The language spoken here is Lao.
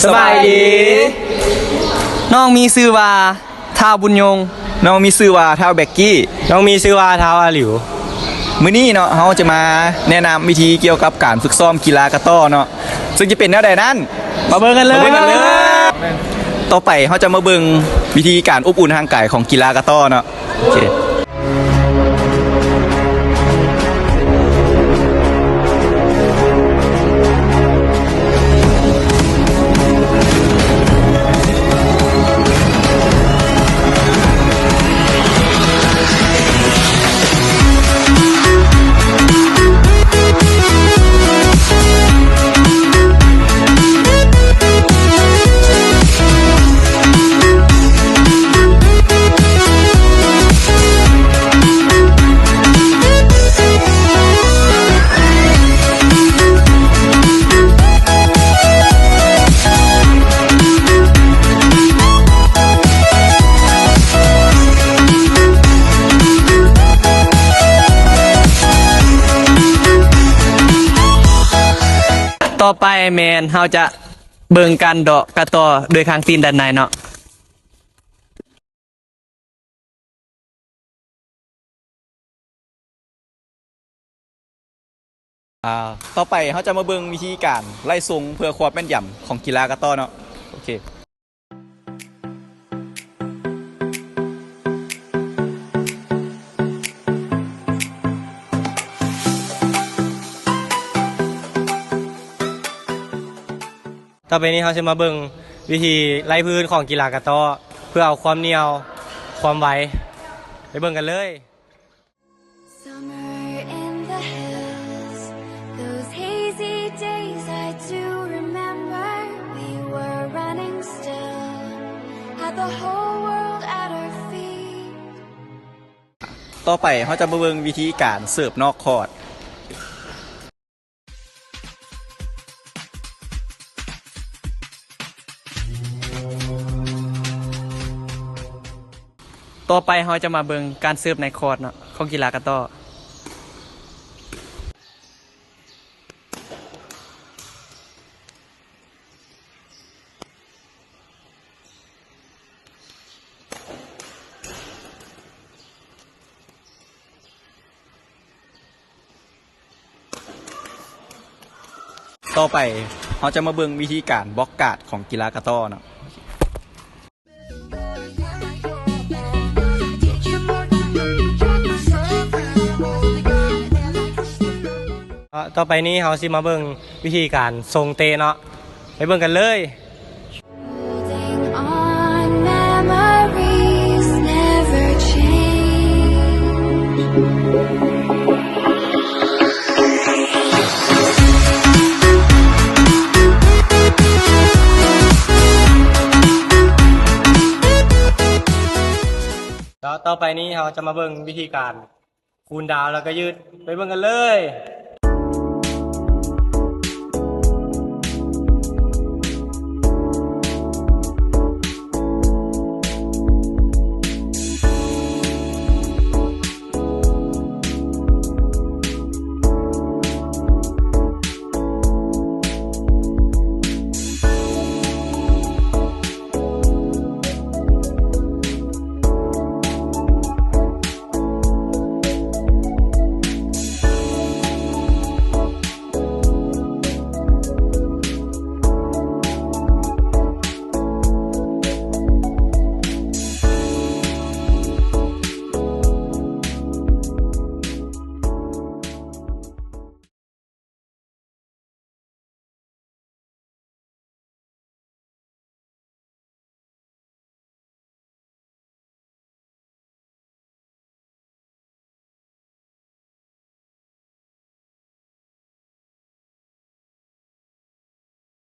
ສະບາຍດີ ນ້ອງມີຊື່ວ່າ ທ້າວບຸນຍົງ. ນ້ອງມີຊື່ວ່າ ທ້າວແບັກກີ້. ນ້ອງມີຊື່ວ່າ ທ້າວອາລິວ. ມື້ນີ້ເນາະ ເຮົາຈະມາແນະນຳວິທີກ່ຽວກັບການຝຶກຊ້ອມກິລາກະຕໍ້ເນາະ ເຊິ່ງຈະເປັນແນວໃດນັ້ນ ມາເບິ່ງກັນເລີຍ ມາເບິ່ງກັນເລີຍ. ຕໍ່ໄປເຮົາຈະມາເບິ່ງວິທີການອົບອຸ່ນຮ່າງກາຍຂອງກິລາກະຕໍ້ເນາະ. ໂອເຄ ຕໍ່ໄປແມ່ນເຮົາຈະເບິ່ງການເດາະກະຕໍ້ໂດຍຂ້າງຕີນດ້ານໃນເນາະ. ອາ ຕໍ່ໄປເຮົາຈະມາເບິ່ງວິທີການໄລ່ຊົງເພື່ອຄວາມແມ່ນຢຳຂອງກິລາກະຕໍ້ເນາະ. ໂອເຄ ຕໍ່ໄປນີ້ເຮົາຊິມາເບິ່ງວິທີໄລ່ພື້ນຂອງກິລາກະຕໍ້ ເພື່ອເອົາຄວາມໜຽວ ຄວາມໄວ ໄປເບິ່ງກັນເລີຍ. Summer in the hills, those hazy days I do remember. We were running still, had the whole world at our feet. ຕໍ່ໄປເຮົາຈະມາເບິ່ງວິທີການເສີບນອກຄອດ. ຕໍ່ໄປເຮົາຈະມາເບິ່ງການເສີບໃນຄອດເນາະ ຂອງກິລາກະຕໍ້. ຕໍ່ໄປເຮົາຈະມາເບິ່ງວິທີການບລັອກກາດຂອງກິລາກະຕໍ້ເນາະ. ຕໍ່ໄປນີ້ເຮົາຊິມາເບິ່ງວິທີການຊົງເຕະເນາະ ໄປເບິ່ງກັນເລີຍ. Holding on, memories never change. ແລ້ວຕໍ່ໄປນີ້ເຮົາຈະມາເບິ່ງວິທີການຄູນດາວ ແລ້ວກໍຢືດ ໄປເບິ່ງກັນເລີຍ.